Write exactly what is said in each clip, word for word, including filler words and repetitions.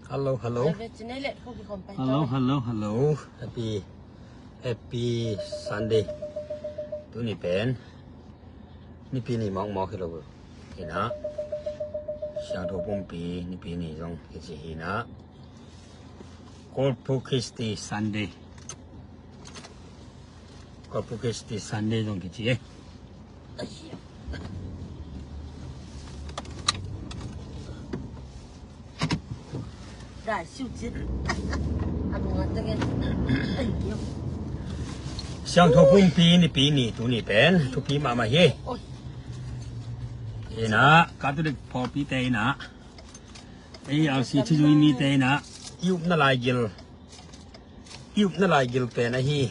Hello, hello. Hello, hello, hello. Happy, happy Sunday. Tuni pen Nipi ni mawkmawk hi lo hi na. Siangtho Pumpi Nipi ni zong kici hi na. Corpus Christi Sunday. Corpus Christi Sunday zong kici hi. Siangtho Pumpi Nipi ni tuni pen thupi mahmah hi. Hi na, Catholic pawlpite hi na, ei, R C thuzui mite hi na, i upna laigil, i upna laigil pen ahi.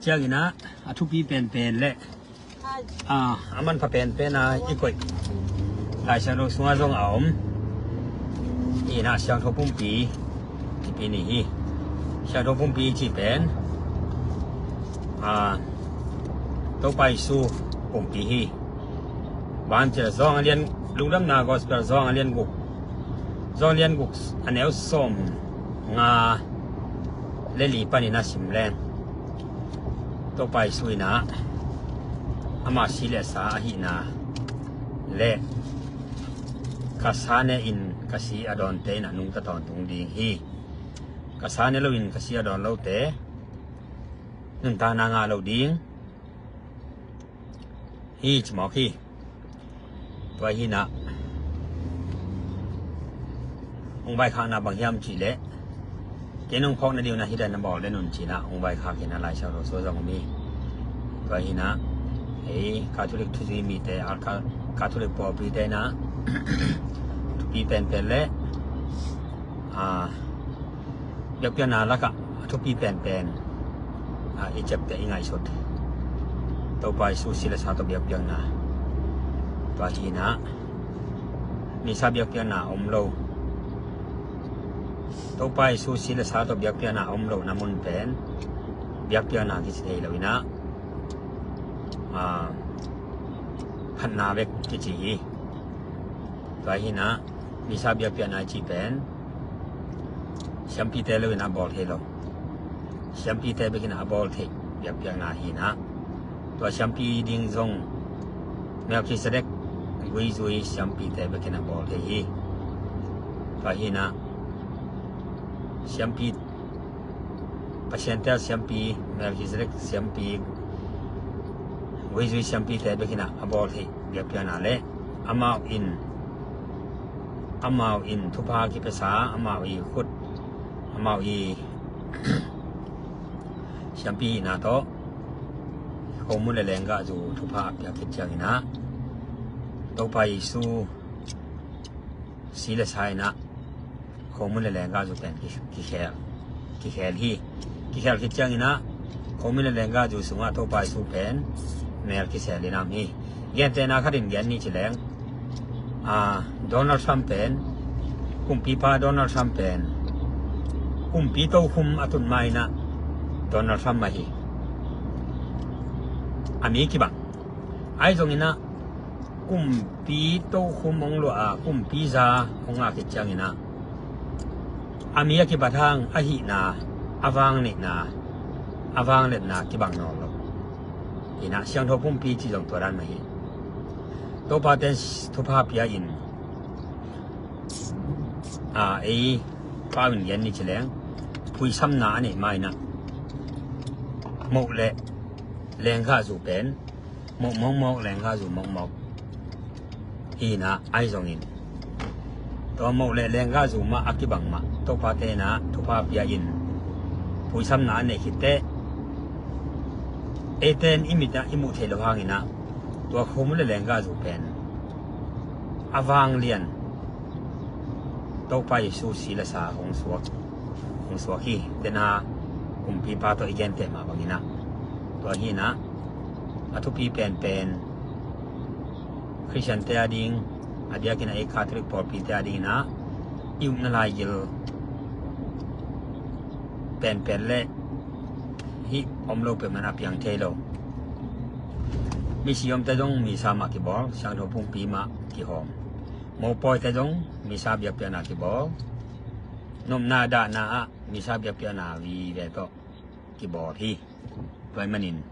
Ciangin ah, a thupi penpen le, ah, a manpha penpen a i koih Lai Siangtho sungah zong a om. Hi na, Siangtho Pumpi Nipi ni hi. Siangtho Pumpi cih pen, ah, Topa Jesu pumpi hi. Bang hiam cih leh John a lian, Lungdamna Gospel John a lian guk, John a lian guk a neu sawmnga le li panin a sim leng, Topa Jesu in ah ama si le sa ahihna le, ka sa ne in ka si a dawnte in ah nungta tawntung ding hi. Ka sa ne loin ka si a dawn lote nuntakna ngah lo ding hi, ci mawk hi. Tua hi na, hong vaikhakna bang hiam cih leh, kei nong phawk nading un ah hih dan na bawl den un, ci na hong vaikhak hi na, Lai Siangtho sungah zong om hi. Tua hi na, ei, Catholic thuzui mite, ah, Ca-, Catholic pawlpite na, thupi penpen le, ah, biakpiakna lakah a thupi penpen, ah, i ciapteh, i ngaihsut Topa Jesu si le sa tawh biakpiakna. Tua hi na, Missa biakpiakna om lo, Topa Jesu si le sa tawh biakpiakna om lohna mun pen biakpiakna kici thei lo hi na, ah, phatna bek kici hi. Tua hi na, Missa biakpiakna i cih pen siampite lo in a bawl thei lo. Siampite bek in a bawl thei biakpiakna hi na. Tua siampi ding zong Melchizedek guizui siampite bek in a bawl thei hi. Tua hi na, siampi, Pasian tel siampi, Melchizedek siampi, guizui siampite bek in a bawl thei biakpiakna le, amau in, amau in thupha kipiasa, amau i khut, amau i siampi hihna tawh khomun le lenggahzu thupha a piak khit ciangin ah, Topa Jesu si le sa in ah khomun le lenggahzu pen ki-, kikhel, kikhel hi. Kikhel khit ciangin ah khomun le lenggahzu sungah Topa Jesu pen mel kisel in a om hi. Gentehna khat in gen ni ci leng, ah, Donald Trump pen, kumpipa Donald Trump pen kumpi tokhum a tun ma in ah Donald Trump mah hi. A mi kibang. Ahi zongin ah kumpi tokhum hong luah a, kumpi za hong ngah khit ciangin ah, a mi a kibat hang a hihna, a vangneihna, a vangliatna kibang nawn lo. Hi na, Siangtho Pumpi cih zong tua dan mah hi. Topa ten thupha pia in, a, ei pau in gen ni ci leng, phuisamna a neih ma in ah moh le lenggahzu pen moh mawkmawk, lenggahzu mawkmawk hi na, ahi zongin tua moh le lenggahzu mah a kibang mah Topate in ah thupha pia in, phuisamna a neih khit teh, eite in i mit ah i muh theih loh hangin ah tua khomun le lenggahzu pen a vanglian Topa Jesu si le sa hong suak, hong suak hi. Tena kumpipa tawh i genteh mah bangin ah, tua hi na, a thupi penpen Khristiante a ding, a diakin ah ei Catholic pawlpite a dingin ah i upna laigil penpen le hih om lo peuhmah in a piang thei lo. Misi omte zong Missa mah kibawl, Siangtho Pumpi mah kihawm. Mopawite zong misa biakpiakna kibawl. Nopna dahna ah misa biakpiakna vive tawh kibawl hi. Tua ahih manin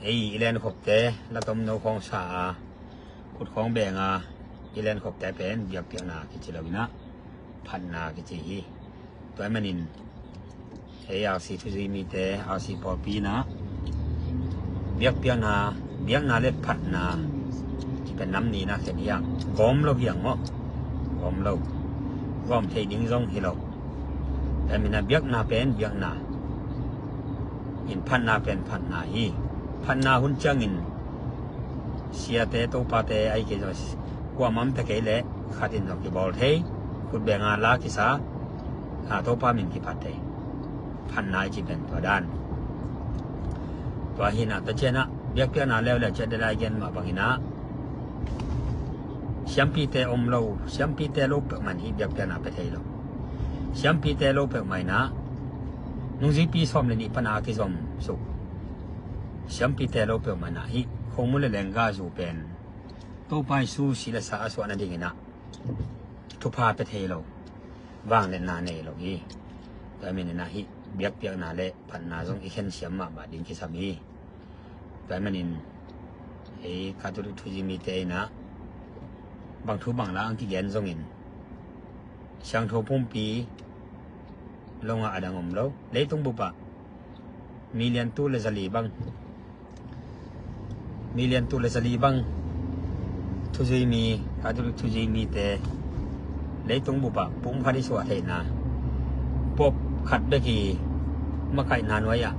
ei i lenkhopte, la tomno khawng sa a, khut khawng beng a, i lenkhopte pen biakpiakna kici lo in ah, phatna kici hi. Tua ahih manin ei R C thuzui mite, R C pawlpi in ah biakpiakna, biakna le phatna kipen nam nih in ah khen hi hang. Gawm lo hi hang maw? Gawm lo. Gawm thei ding zong hi lo. Tua ahih manin ah biakna pen biakna in, phatna pen phatna hi. Phatna hun ciangin siate, topate, ahih kei zong kuamah om ta kei leh khat in zong kibawl thei. Khut beng a la kisa, a, Topa min kiphat thei. Phatna i cih pen tua dan. Tua hi in ah, tua ciang ah biakpiakna leuleu ciat, de lai gen mah bangin ah, siampite om lo, siampite lo peuhmah in hih biakpiakna pia thei lo. Siampite lo peuhmah in ah, nungzuipi sawm le nih pan a kizom suk siampite lo peuhmah in ah, hih khomun le leenggahzu pen Topa Jesu si le sa a suah nadingin ah thupha pia thei lo, vangliatna nei lo hi. Tua ahih manin ah hih biakpiakna le phatna zong i khensiam mahmah ding kisam hi. Tua ahih manin ei Catholic thuzui mite in ah bang thu bang la ang kigen zongin, siangtho pumpi lo ngah a dang om lo. Leitung bup ah million tul le zali bang, million tul le zali bang thuzui mi, Catholic thuzui mite leitung bup ah pumkhat i suah theihna, Pope khat bek i makaihna nuai ah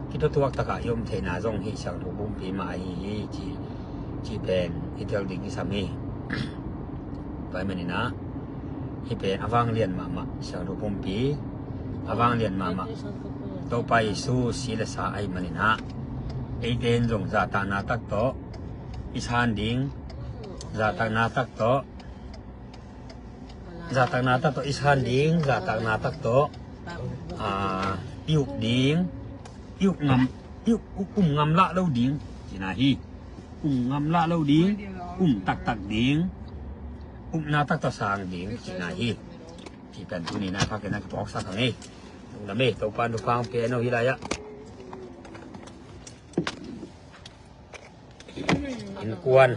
kithutuak tak a i om theihna zong hih siangtho pumpi mah ahi hi, ci, cih pen i tel ding kisam hi. Tua ahih manin ah hih pen a vanglian mahmah siangtho pumpi, a vanglian mahmah Topa Jesu si le sa ahih manin ah, eite in zong zahtakna tak tawh i san ding, zahtakna tak tawh, zahtakna tak tawh i san ding, zahtakna tak tawh, a, i uk ding, i uk ngam, i uk, um ngam lah lo ding cihna hi. Um ngam lah lo ding, um taktak ding, upna tak tawh sang ding cihna hi. Cih pen tuni-in a thak in a kiphawksak hang ei. Lungdam ei, Topa in thupha hong pia hen aw hih lai-ah. Innkuan.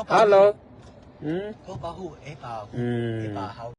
Hello. Hmm? Hmm.